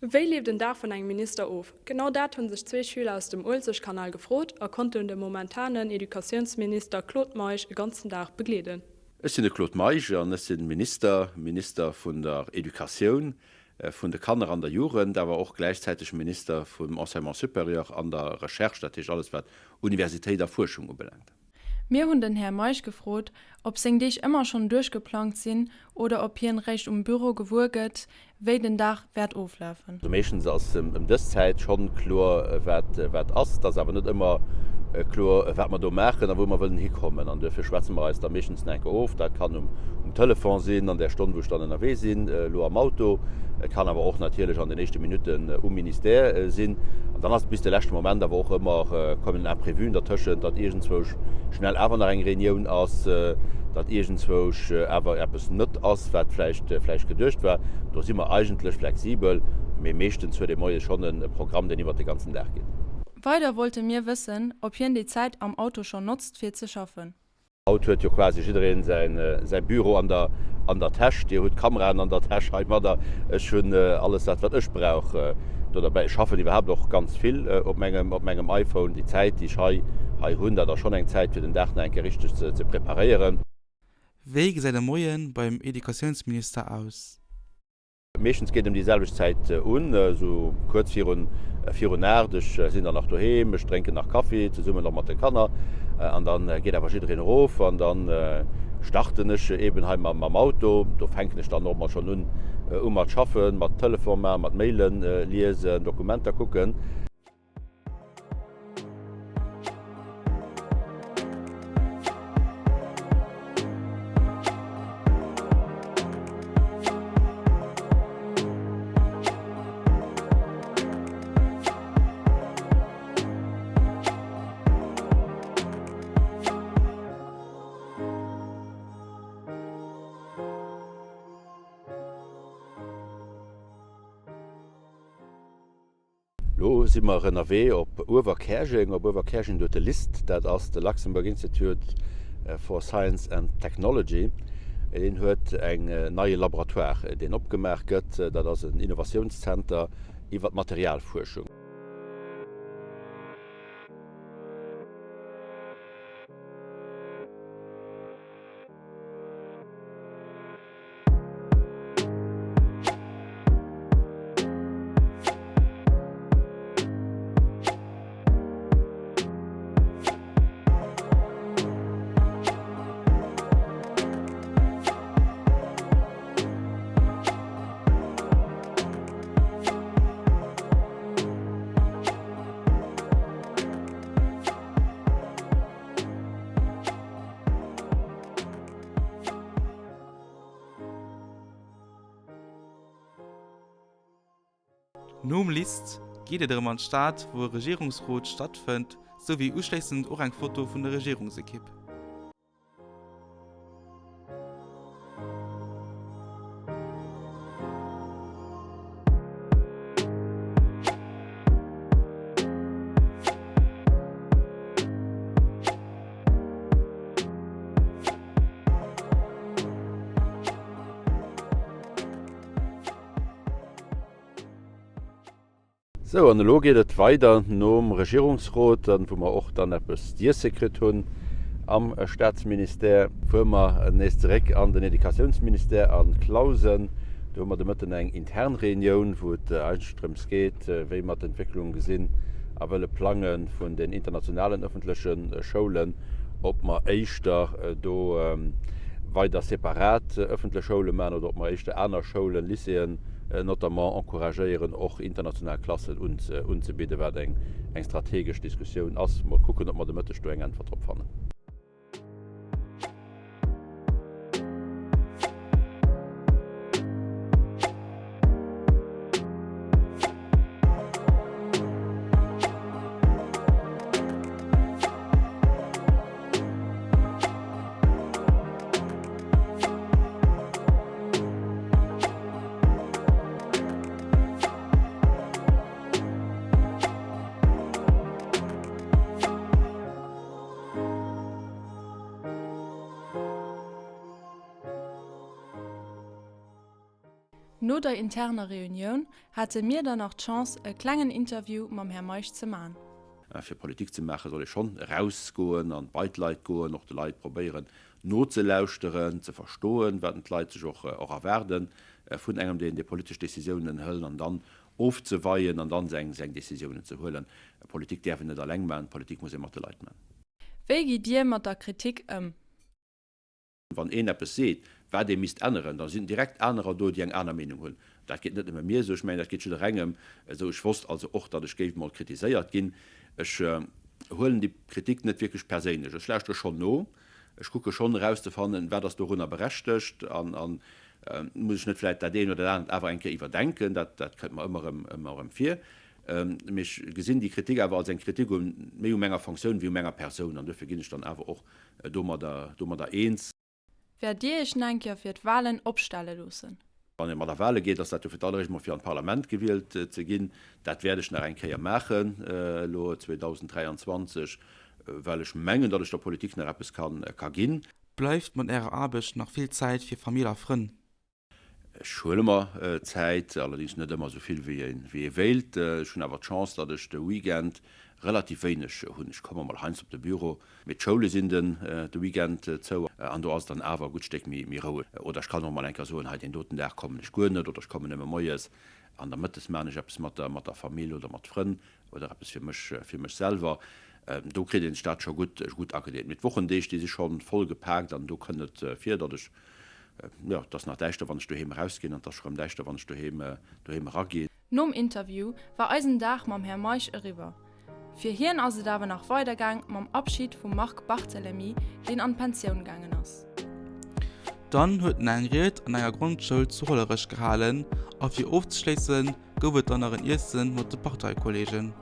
Wéi leeft en Dag vun engem Minister of? Genau dat hunn sech zwee Schüler aus dem Uelzechtkanal gefrot a konnten de momentanen Educatiounsminister Claude Meisch e ganzen Dag begleeden. Ech sinn de Claude Meisch an ech sinn Minister, Minister vun der Educatioun, vun de Kanner an der Jugend, awer och gläichzäiteg Minister vum Enseignement supérieur an der Recherche, dat heescht alles wat Universitéit a Fuerschung ubelaangt. Mir hunn den Här Meisch gefrot, ob seng Deeg ëmmer schonn duerchgeplangt sinn oder ob hien réischt um Büro gewuer gëtt, wéi den Dag wäert oflafen. Also meeschtens ass ëm dës Zäit schonn kloer, wat wat ass. Et ass awer net ëmmer kloer, wat mer do maachen a wou mer wëllen hikommen. An duerfir schwätze mer eis da meeschtens nach eng Kéier of. Dat kann um Telefon sinn, an där Stonn, wou ech dann ënnerwee sinn, elo am Auto. Et kann awer och natierlech an den éischte Minutten um Ministère sinn. An dann ass et bis de leschte Moment awer och ëmmer, kommen Imprévuen dertëschent, datt iergendzwousch schnell awer nach eng Reunioun ass, datt iergendzwousch awer eppes net ass, wat vläicht vläicht geduecht war. Do si mer eigentlech flexibel, mee meeschtens huet ee moies schonn e Programm, deen iwwert de ganzen Dag geet. Weider wollte mir wëssen, ob hien déi Zäit am Auto schonn notzt fir ze schaffen. Haut huet jo quasi jiddereen säi Büro an der an der Täsch. Dir hutt Kameraen an der Täsch heimadder. Ech hunn alles dat wat ech brauch do derbäi. Ech schaffen iwwerhaapt och ganz vill op mengem op mengem iPhone. Déi Zäit déi ech hei hei hunn, dat ass schonn eng Zäit fir den Dag nach eng Kéier richteg ze ze preparéieren. Wéi gesäit e Moie beim Educatiounsminister aus? Meeschtens geet ëm déi selwecht Zäit un, esou kuerz virun virun 8. Ech sinn dann nach doheem, ech drénken nach Kaffi, zesummen och mat de Kanner an da geet awer jiddereen erof an da starten ech eeben hei mam mam Auto. Do fänken ech dann och mol schonn un u mat schaffen, mat Telefon maachen, mat Mailen liesen, Dokumenter kucken. Lo si mer ënnerwee op Uewerkäerjeng. Op Uewerkäerjeng do huet de LIST, dat ass de Luxembourg Institute for Science and Technology, deen huet eng neie Laboratoire, deen opgemaach gëtt. Dat ass en Innovatiounszenter iwwer d'Materialfuerschung. Nom LIST geet et erëm an d'Stad, wou e Regierungsrot stattfënnt, souwéi uschléissend och eng Foto vun der Regierungsekipp. Sou, an elo geet et weider nom Regierungsrot, wou mer och dann eppes z'iesse kritt hunn am Staatsministère, fuere mer nees zeréck an den Educatiounsministère a Clausen. Do hu mer de Mëtten eng intern Reunioun, wou et eigentlech drëms geet, wéi mer d'Entwécklung gesinn a wëlle plange vun den internationalen ëffentleche Schoulen, ob mer éischter do weider separat ëffentlech Schoule maachen oder ob mer éischter aner Schoulen, Lycéeën notamment, encouragéieren, och international Klassen unzebidden, wat eng strategesch Diskussioun ass. Mol kucken, ob mer de Mëtteg do eng Äntwert drop fannen. No der interner Reunioun hate mir dann nach d'Chance e klengen Interview mam Här Meisch ze man. Fir Politik ze maachen, soll ee schonn erausgoen an bei d'Leit goen, och de Leit probéieren nozelauschteren, ze verstoen, wat d'Leit sech och erwaarde vun engem, deen déi politesch Décisiounen hëlt, an dann ofzeweien an dann seng Décisiounen ze huelen. Politik däerf een net alleng maachen, Politik muss ee mat de Leit maachen. Wéi gitt Dir mat der Kritik ëm? Wann een eppes seet, wat ee misst änneren, da sinn direkt anerer do, déi eng aner Meenung hunn. Dat geet net nëmme mir esou, ech mengen, dat geet jidderengem esou. Ech wosst also och, datt ech géif mol kritiséiert ginn. Ech huelen déi Kritik net wierklech perséinlech. Ech lauschtere schonn no, ech kucke schonn erauszefannen, wat ass dorunner berechtegt an muss ech net vläicht dat eent oder dat anert awer eng Kéier iwwerdenken. Dat kënnt mer ëmmer erëm, ëmmer erëm vir. Mee ech gesinn déi Kritik awer als eng Kritik u méi u menger Fonctioun wéi u menger Persoun an duerfir ginn ech dann awer och domadder, domadder eens. Wäert Dir Iech nach eng Kéier fir d'Walen opstelle loossen? Wann ee mat a Wale geet, ass dat jo fir d'alleréischt mol fir an d'Parlament gewielt ze ginn. Dat wäert ech nach eng Kéier maachen elo 2023, well ech mengen, datt ech der Politik nach eppes ka ginn. Bleift mat Ärer Aarbecht nach vill Zäit fir Famill a Frënn? Ech huele mer Zäit, allerdéngs net ëmmer esou vill wéi ee wéilt. Ech hunn awer d'Chance, datt ech de Weekend relativ wéineg hunn. Ech komme mol heiansdo op de Büro, mee d'Schoule sinn den de Weekend zou an do ass et dann awer e gutt Stéck méi roueg. Oder ech kann och mol eng Kéier soen, hei deen doten Dag kommen ech guer net oder ech kommen nëmme moies an da mëttes maachen ech eppes mat der Famill oder mat Frënn oder eppes fir mech, fir mech selwer. Do kritt ee sech dat scho gutt, gutt agedeelt. Mee d'Wochendeeg, déi si scho voll gepaakt an do kënnt et vir, datt ech Jo, et ass nach däischter, wann ech doheem erausginn, an et ass scho rëm däischter, wann ech doheem, doheem eraginn. Nom Interview war eisen Dag mam Här Meisch eriwwer. Fir hien ass et awer nach weider gaang mam Abschid vum Marc Barthelemy, deen an d'Pensioun gaangen ass. Dann huet en eng Ried an enger Grondschoul zu Hollerech gehalen a fir ofzeschléissen gouf et dann nach en Iessen mat de Parteikolleegen.